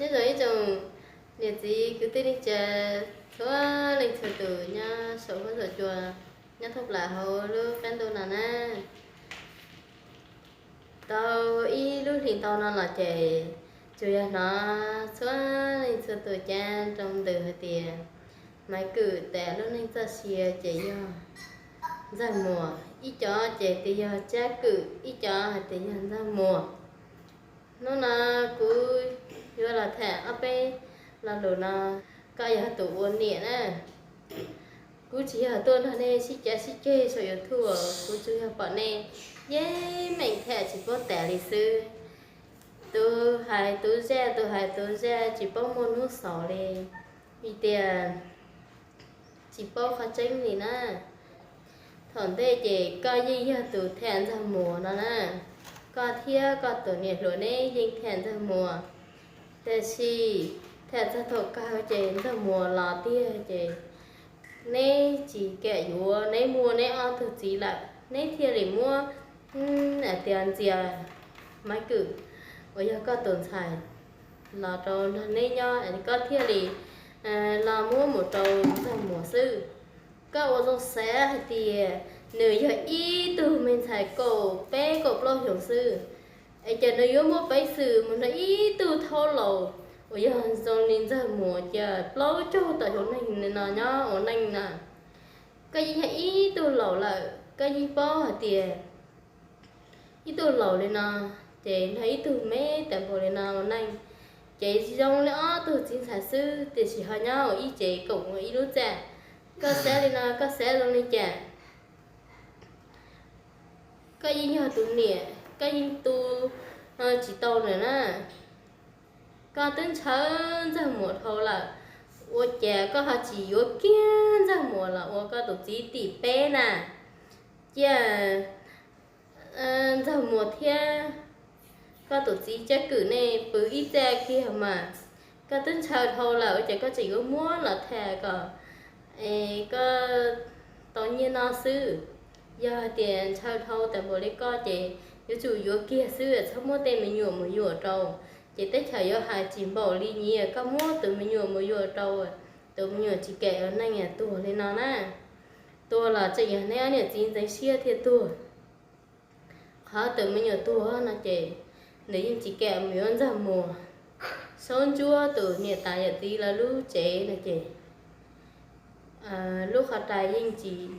Nyob zoo ib tsoom niam txiv kwv tij neej tsa txhua leej txhua tus nyob saum huab saum cua, nyob thoob plaws hauv lub qab ntuj no na. Tau ib lub hlis ntau no los ces tsuas yog hnov txhua leej txhua tus cab nroo ntws hais tias Maiv Kwm tas lub neej txoj sia ces yog Ntxawg Muas, ib co ces tias yog Tsab Kwm, ib co hais tias yog Ntxawg Muas. Hnub no kuv yuav los tham ob peb lo lus no, koj yog tus ua niam na. Kuv tsis yog tuaj nrog nej sib cav sib ceg saum YouTube, kuv tsuas yog pom nej yeej meem tham tsis paub tas li xwb. Tus hais tus zaj, tus hais tus zaj tsis paub muaj hnub xaus li, vim tias tsis paub qhov tseeb li na. Thaum ntej ces koj yeej yog tus tham Ntxawg Muas no na, koj thiab koj tus niam hluas neb yeej tham Ntxawg Muas. Tab sis tham txog thaum kawg ces Ntxawg Muas los tiag ces neb tsis kam yuav, neb muaj neb ob tug txiv lawm, neb thiaj li muab hais tias ntxias Maiv Kwm uas yog koj tus ntxhais los rau nrog neb nyob, koj thiaj li los muab mus rau Ntxawg Muas xwb. Koj ua zoo xav hais tias nws yog ib tug me ntxhais kaum peb kaum plaub xyoos xwb, es cas nws yuav muaj peev xwm mus nrog ib tug thaub laus uas yog zoo li Ntxawg Muas cia plaub caug tawm xyoo neeg no nyob ua neej na. Koj yeej yog ib tug laus lawm, koj yeej paub hais tias ib tug laus li no ces nrog ib tug me tas npaum li no ua neej, ces zoo li ob tug txiv ntxhais xwb, tiam sis ho nyob ua ib tsev koom ua ib lub txaj. Koj xav li no koj xav zoo li cas? Koj yeej yog tus niam, koj yeej tu tsis tau nws na. Koj twb ntshaw Ntxawg Muas dhau lawm, ua cas koj ho tsis yuav kiag Ntxawg Muas los ua koj tus txiv tim peb na? Cia Ntxawg Muas thiab koj tus txiv Tsab Kwm nej pw ib txaj kiag mas. Koj twb ntshaw dhau lawm ua cas koj tseem yuav muab los tham kom koj tau nyiaj noj xwb? Yog hais tias ntshaw dhau tas npaum li koj ces yuav tsum yuav kiag xwb, txhob muab tej me nyuam mus yuam rau, ces teb chaws yuav hais tsis npaum li nyias koj muab tus me nyuam mus yuam rau, tus me nyuam tsis kam ua neej tuag li no na. Tuag los tseem yog neb ob niam txiv ntxeev siab thiaj tuag. Qhov tus me nyuam tuag no ces nws yeej tsis kam mus yuav Ntxawg Muas. Saub ntsuab tus niam tais yawm txiv lawv lub tsev no ces lub qhov rais yeej tsis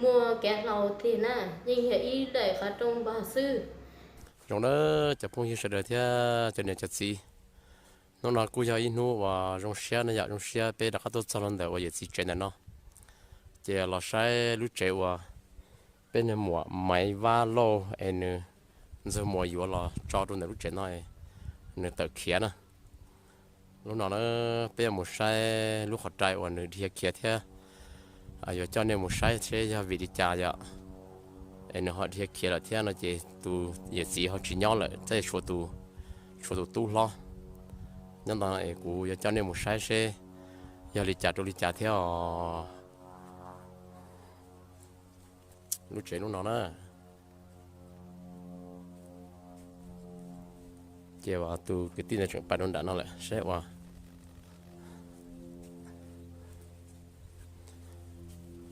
muaj kav hlau tiag na, yeej yog ib daim qhov rooj npog xwb. Zoo na, cov phooj ywg sawv daws thiab cov niam cov txiv, hnub no kuj yog ib hnub uas zoo siab na yom, zoo siab peb rov qab tuaj txog rau ntawm uas yawm txiv tsev ntawm no, ces los saib lub tsev uas peb niag muam Maiv Vaj Lauj es nws Ntxawg Muas yuav los tso rau ntawm lub tsev no, nws tawm khiav na. Lub no na, peb yuav mus saib lub qhov rais uas nws dhia khiav thiab, yuav coj nej mus saib seb yog vim li cas yom, es nws ho dhia khiav lawm thiab no ces tus yawm txiv ho tsis nyob lawm, thiaj tshuav tus, tshuav tus tub hlob nyob ntawd es kuv yuav coj nej mus saib seb yog li cas rau li cas thiab os. Lub tsev lub no na, ces tus kwv tij ntawd tseem pais rau nram no lawm seb ua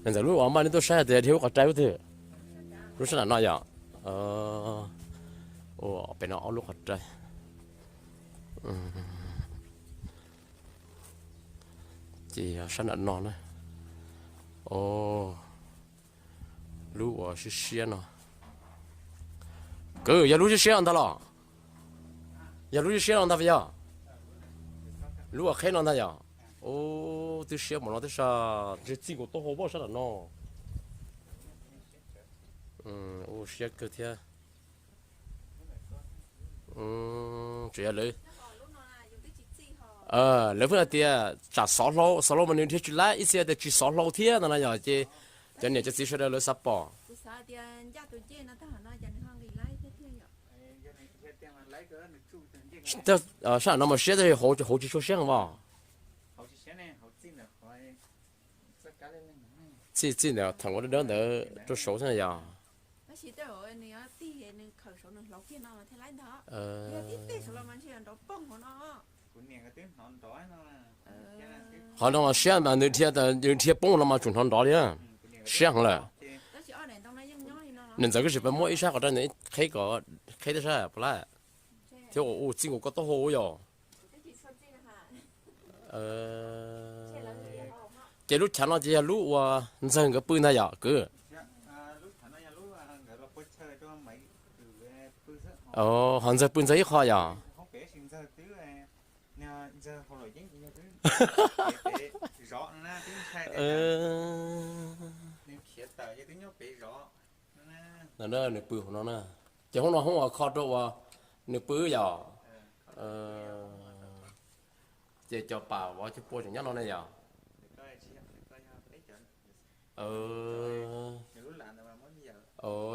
ntawm lub uas npaj nej tuaj saib tias dhia lub qhov rais lub twg? Lub sab nram no yom? Ua pem no ob lub qhov rais. Ces yog sab nram no na. Lub uas siab siab no. Kwv, yog lub siab siab no ntag los? Yog lub siab siab no ntag yog? Lub uas qheb no ntag yog? Ub, twb siab mus no twb sab, ntshe txij nkaus taub hau poj sab nram no. Ub, siab kawg thiab. Tseem yog lawv, lawv pheej hais tias tsam xov hlau, xov hlau mas nws dhia tsis laib, ib txhia tias tsis xov hlau thiab no na yog ces cov niam cov txiv sawv daws lawv xav pom. Sab no mas siab tab sis hauv tsis tshua siab os. Txij txij ntawd theem ua dawb dawb ntawd rau saud xwb yog. Qhov no mas siab mas nws dhia, nws dhia poob no mas tsuas hnov nrov li na. Siab heev lawm. Niam ntxawm koj sim pab muab ib sab qhov rai ntawd qheb kom, qheb tej sab puas lab, thiab ua txij nkaus koj taub hau yom. Ces lub chav no ces yog lub uas ntxawg nkawd pw ntag yom kwv? Ho ntxawg pw ntxawg ib qho yom? No nws pw hauv no na. Ces hoob no hoob uas kho rau uas nws pw yom? Ces cov pam vov cov pua tseem nyob no ne yom?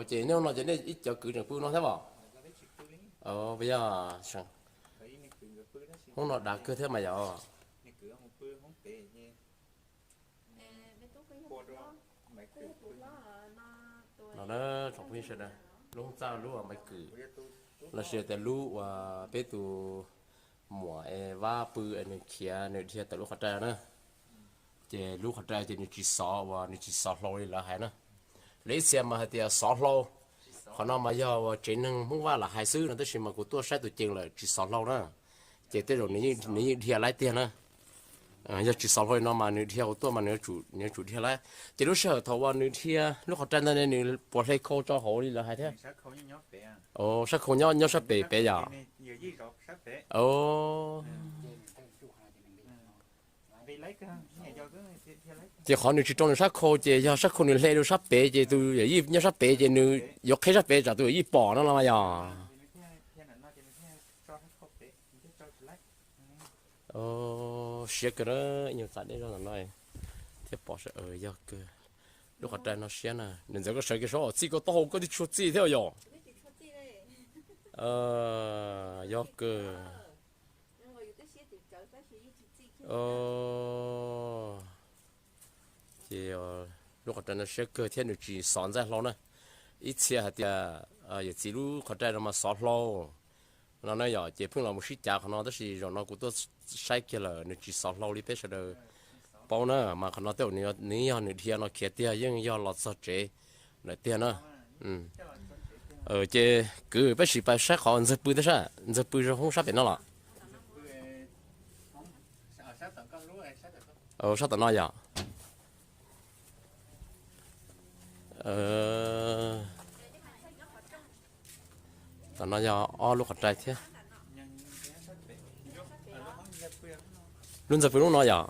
Ces nej hoob no ces nej ib cov kwv tseem pw no thiab os? Yog, hoob no dav kawg thiab mas yom. No na tsoom phooj ywg sawv daws, lub hoob txaj lub uas Maiv Kwm, los sis tias lub uas peb tus muam es Vab pw es nws khiav nws dhia tawm lub qhov rai na. Ces lub qhov rai ces nws tsis xov uas nws tsis xov hlau li lawv hais na. Lawv ib txhia mas hais tias xov hlau. Qhov no mas yog uas tsev neeg Hmoob Vaj lam hais xwb no, tab sis mas kuv tuaj saib tus cees lawm tsis xov hlau na. Ces tej zaum nws yeej dhia laib tiag na. Yog tsis xov hlau li no mas nws dhia hauv tuaj mas nws yuav tsum dhia laib. Ces lub sij hawm thaum uas nws dhia lub qhov rai ntawd ne nws puas hle khau tso hauv li lawv hais thiab? Sab khau nyob nyob sab pem pem yom? Ces qhov nws tsis rau nws sab khau ces yog sab khau nws hle rau sab pem ces tus yawm yij nyob sab pem ces nws yuav qheb sab pem tsam tus yawm yij pom no los mas yog. Siab kawg na, ib nyuag txav deb zog ntawm no thiaj pom. Yog kawg, lub qhov rai no siab na. Niam ntxawm koj sawv kiag saib, txij koj taub hau koj twb tsis tshua txij thiab yom? Yog kawg. Ces lub qhov rai no siab kawg thiab nws tsis xov ntxaij hlau na. Ib txhia hais tias yawm txiv lub qhov rai no mas xov hlau no na yom, ces pheej los mus sib cav qhov no, tab sis zaum no kuv tuaj saib kiag lawm nws tsis xov hlau li peb sawv daws paub na. Mas qhov no tej zaum nws yog nws dhia no khiav tiag, yeej yog los txog tsev lawm tiag na. Ces kwv peb sim pais saib qhov ntxawg pw tej sab, ntxawg pw zoo hoob sab pem no los? Sab tom no yom? Tom no yog ob lub qhov rai thiab. Lub ntxawg pw lub no yom?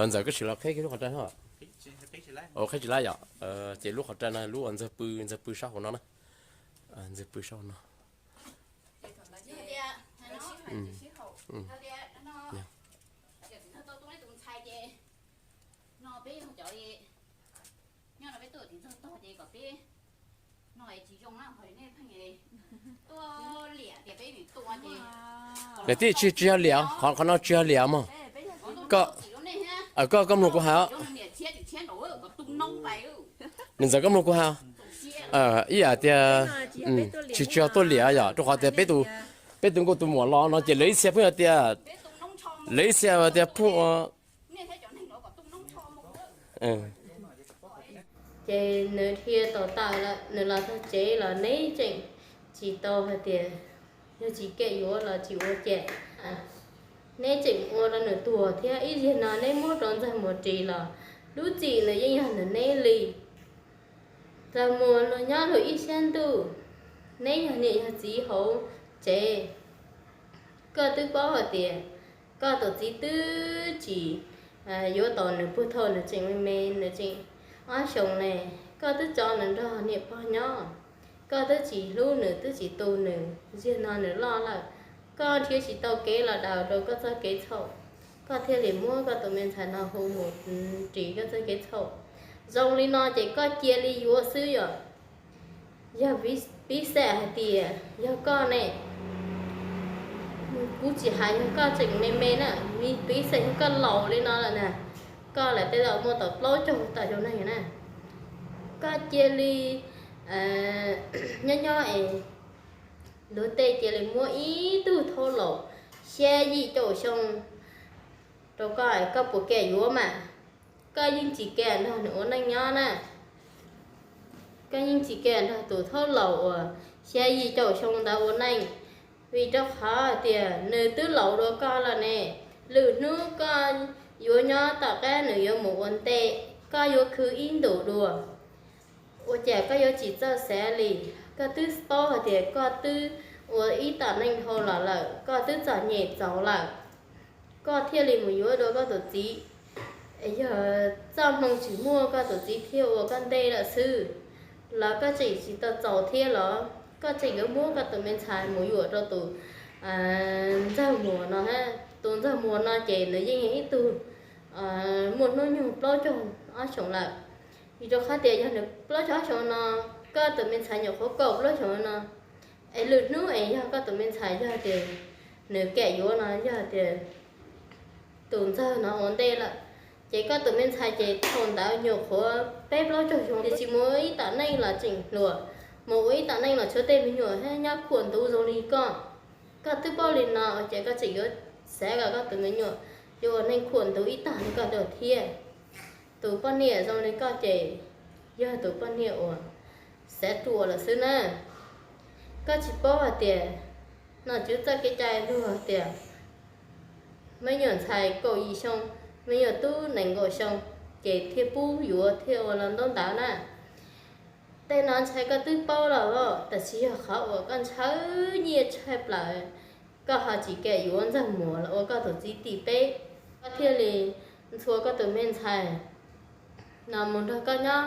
Ntxawm koj sim los qheb kiag lub qhov rai. Qheb tsis laib yom? Ces lub qhov rai no lub uas ntxawg pw, ntxawg pw sab hauv no na. Ntxawg pw sab hauv no. Lawv tib tsis tsis yog liam, qhov qhov no tsis yog liam mog. Koj, koj koj mloog kuv hais. Niam ntxawm koj mloog kuv hais. Ib yam tias tsis tsis yog tuaj liam yom, rau qhov tias peb tus, peb tus nkauj tus muam los no ces lawv ib txhia pheej hais tias, lawv ib txhia tias pheej Ces nws dhia tau tawm lawm, nws los txog tsev los neb tseem tsis tau hais tias yog tsis kam yuav los tsis ua cas. Neb tseem ua rau nws tuag thiab, ib zaug no neb muab rau ntxawg mus ris los lub txim nws yeej yog nws neb li. Ntxawg mus luag nyob luag ib sab ntuj, neb yog niam yog txiv hauv tsev, koj twb paub hais tias koj tus txiv twb tsis yuav tau nws puag thaum nws tseem me me, nws tseem ob xyoos ne. Koj twb tso nws nrog niam pog nyob, koj twb tsis hlub nws twb tsis tu nws, zaum no nws loj lawm, koj nrhiav tsis tau kev los daws rau koj txoj kev txhaum, koj thiaj li muab koj tus me ntxhais no hu mus ris koj txoj kev txhaum. Zoo li no ces koj cia li yuav xwb yom. Yog piv xam hais tias yog koj ne, kuv tsis hais yog koj tseem me me na, piv xam yog koj laus li no lawm na, koj lam tej zaum muaj tau plaub caug tawm caug neeg na, koj cia li nyob nyob es luag tej cia li muab ib tug thauj laus xya yim caum xyoo rau koj, koj puas kam yuav mas? Koj yeej tsis kam nrog nws ua neej nyob na. Koj yeej tsis kam nrog tus thaub laus uas xya yim caum xyoo ntawd ua neej, vim rau qhov tias nws twb laus dua koj lawm ne. Lwm hnub koj yuav nyob tom qab nws yuav mus ua ntej, koj yuav khwv ib ntus dua. Ua cas koj yuav tsis txawj xav li? Koj twb paub hais tias koj twb ua ib tom neej dhau los lawm, koj twb txom nyem txaus lawm, koj thiaj li mus yuav dua koj tus txiv. Yog txoj hmoo tsis muaj, koj tus txiv thiaj ua koj ntej lawm xwb, los koj tseem tsis tau txaus thiab los? Koj tseem yuav muab koj tus me ntxhais mus yuam rau tus ntxawg muam no. Tus ntxawg muam no ces nws yeej yog ib tug muaj hnub nyoog plaub caug ob xyoos lawm. Vim rau qhov tias yog nws plaub caug ob xyoos no, koj tus me ntxhais nyuam qhuav kaum plaub xyoos no, es lwm hnub es yog koj tus me ntxhais yog tias nws kam yuav no, yog tias tus ntxawg no ua ntej lawm, ces koj tus me ntxhais ces thaum ntawd nyuam qhuav peb plaub caug xyoo, tiam sis mus ua ib tom neej los tseem hluas, mus ua ib tom neej los tshuav tej me nyuam nyob khuam ntuv zoo li koj. Koj twb paub li no ces koj tseem yuav xav kom koj tus me nyuam yuav ua neej khuam ntuv ib tag li koj dua thiab. Tus poj niam zoo li koj ces yog tus poj niam uas xav ruam lawm xwb na. Koj tsis paub hais tias nom tswv txoj kev cai luag tias me nyuam ntxhais kaum yim xyoo, me nyuam tub nees nkaum xyoo, ces thiaj pub yuav thiaj ua los ntaub ntawv na. Tej no ntshai koj twb paub los, tab sis yog qhov uas koj ntshaw nyiaj tshaj plaws, koj ho tsis kam yuav ntxawg muam los ua koj tus txiv tim peb, koj thiaj li ntxhua koj tus me ntxhais no mus nrog koj nyob.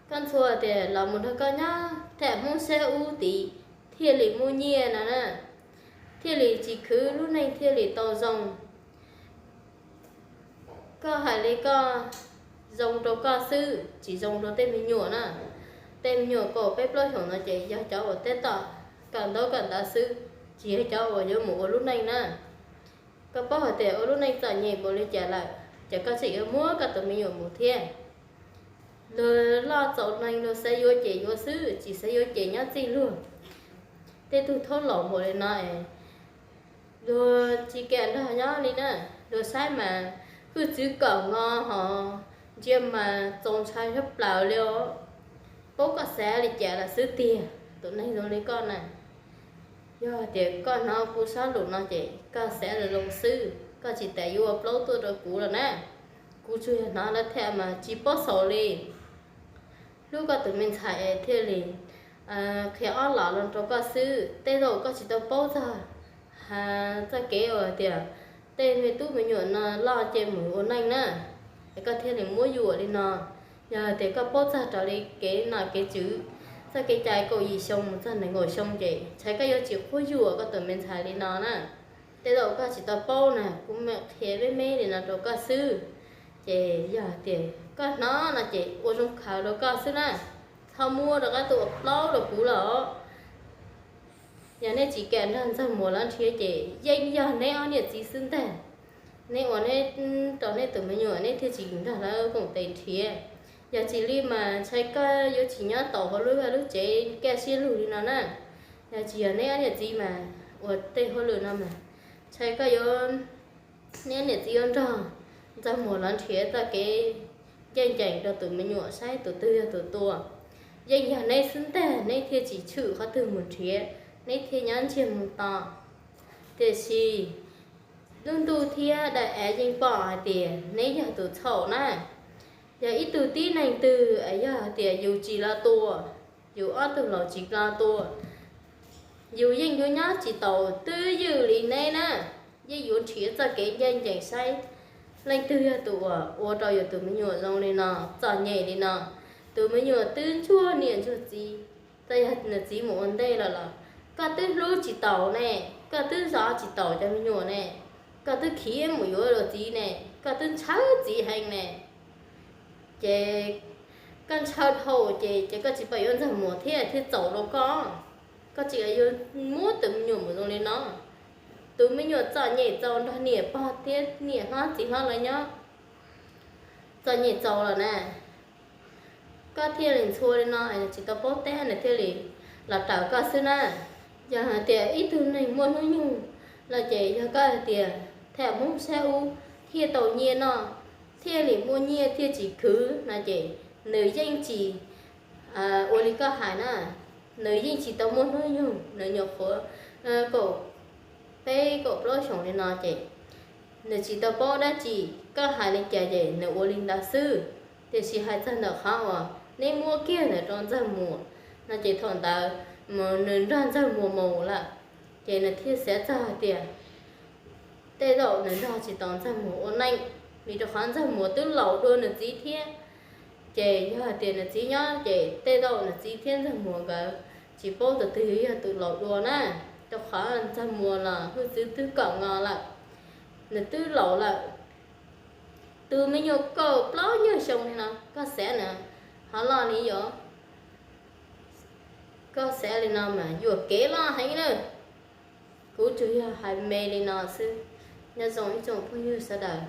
Koj ntxhua tias los mus nrog koj nyob tham hmoob sab ub tid, thiaj li muaj nyiaj no na, thiaj li tsis khwv lub neej thiaj li tau zoo. Koj hais li koj zoo rau koj xwb, tsis zoo rau tej me nyuam na. Tej me nyuam kaum peb plaub xyoos no ces yog cov uas tab tom kawm ntaub kawm ntawv xwb, tsis yog cov uas yuav mus ua lub neej na. Koj paub hais tias ua lub neej txom nyem npaum li cas lawm, ces koj tseem yuav muab koj tus me nyuam mus thiab. Luag loj txaus neeg luag xav yuav ces yuav xwb, tsis xav yuav ces nyob txij luag. Tej tug thaub laus npaum li no es luag tsis kam nrog nyob li na. Luag saib mas hwj txwv kawm no ho ntsia mas txaus ntshai tshaj plaws li os. Paub koj xav li cas lawm xwb tiag, tus neeg zoo li koj na. Yog tias koj hnov kuv sab lus no ces koj xav zoo xwb, koj tsis tas yuav ua plaub tuaj rau kuv los na. Kuv tsuas yog hnov lawv tham mas tsis paub xaus li. Hlub koj tus me ntxhais es thiaj li qhia ob los los rau koj xwb. Tej zaum koj tsis tau paub txog txoj kev uas tias tej me tub me nyuam no loj ces mus ua neej na, es koj thiaj li muab yuam li no. Yog tias koj paub txog raws li kev nom kev tswv, txoj kev cai kaum yim xyoo mus txog nees nkaum xyoo ces ntshai koj yuav tsis quab yuam koj tus me ntxhais li no na. Tej zaum koj tsis tau paub na, kuv mam qhia me me li no rau koj xwb. Ces yog tias koj hnov no ces ua zoo khaws rau koj xwb na, txhob muab rov qab tuaj ua plaub rau kuv los. Yog nej tsis kam nrog ntxawg muam lawv nrhiav ces yeej yog neb ob niam txiv xwb ntag. Neb ua neb rau neb tus me nyuam, neb thiaj tsis nrog lawv koom tes nrhiav. Yog tsis li mas ntshai koj yuav tsis nyob tau hauv lub vaj lub tsev kaj siab lug li no na. Yog tsis yog neb ob niam txiv mas ua tej hauj lwm no mas ntshai koj yuav, neb niam txiv yuav nrog ntxawg muam lawv nrhiav txoj kev ncaj ncees rau tus me nyuam saib tus twg yog tus tua. Yeej yog neb xwb ntag, neb thiaj tsis tshwm qhov twg mus nrhiav, neb thiaj nyob ntsiag mus to. Tiam sis lub ntuj thiab daim av yeej pom hais tias neb yog tus txhaum na. Yog ib tug tib neeg twg yog hais tias yus tsis los tua, yus ob tug laus tsis los tua, yus yeej yuav nyob tsis taus twj ywm li neb na. Yeej yuav nrhiav txoj kev ncaj ncees saib leej twg yog tus uas ua rau yus tus me nyuam zoo li no, txom nyem li no. Tus me nyuam twb ntsuag niam ntsuag txiv, txawm yog nws txiv mus ua ntej lawm los koj twb hlub tsis taus ne, koj twb zov tsis taus cov me nyuam ne, koj twb khiav mus yuav luag txiv ne, koj twb ntshaw txiv heev ne. Ces koj ntshaw dhau ces, ces koj tsis pom yuav ntxawg muam thiab thiaj txaus rau koj. Koj tsis yuav muab tus me nyuam mus zoo li no. Tus me nyuam txom nyem txaus nrog niam pog thiab niam hlob txiv hlob lawv nyob, txom nyem txaus los na. Koj thiaj li ntxhua li no, tsis tau paub teb nws thiaj li los raws koj xwb na. Yog hais tias ib tug neeg muaj hnub nyoog No ces yog koj hais tias tham Hmoob sab ub thiaj tau nyiaj noj, thiaj li muaj nyiaj thiaj tsis khwv no ces nws yeej tsis ua li koj hais na. Nws yeej tsis tau muaj hnub nyoog, nws nyuam qhuav kaum peb kaum plaub xyoos li no ces nws tsis tau paub dab tsi. Koj hais li cas ces nws ua li ntawd xwb. Tiam sis hais txog ntawm qhov uas neb muab kiag ntawm rau Ntxawg Muas no ces thaum ntawd nws nrog Ntxawg Muas mus lawm, ces nws thiaj xav txog hais tias tej zaum nws nrog tsis tau Ntxawg Muas ua neej, vim rau qhov Ntxawg Muas twb laus dua nws txiv thiab. Ces yog hais tias nws txiv nyob ces tej zaum nws txiv thiab Ntxawg Muas nkawd tsis paub tus twg yog tus laus dua na, rau qhov Ntxawg Muas los hwj txwv twb kom no lawm, nws twb laus lawm. Tus me nyuam kaum plaub nyuag xyoo li no koj xav nws ho loj li yuav, koj xav li no mas yuam kev loj heev na. Kuv tsuas yog hais me li no xwb. Nyob zoo ib tsoom phooj ywg sawv daws.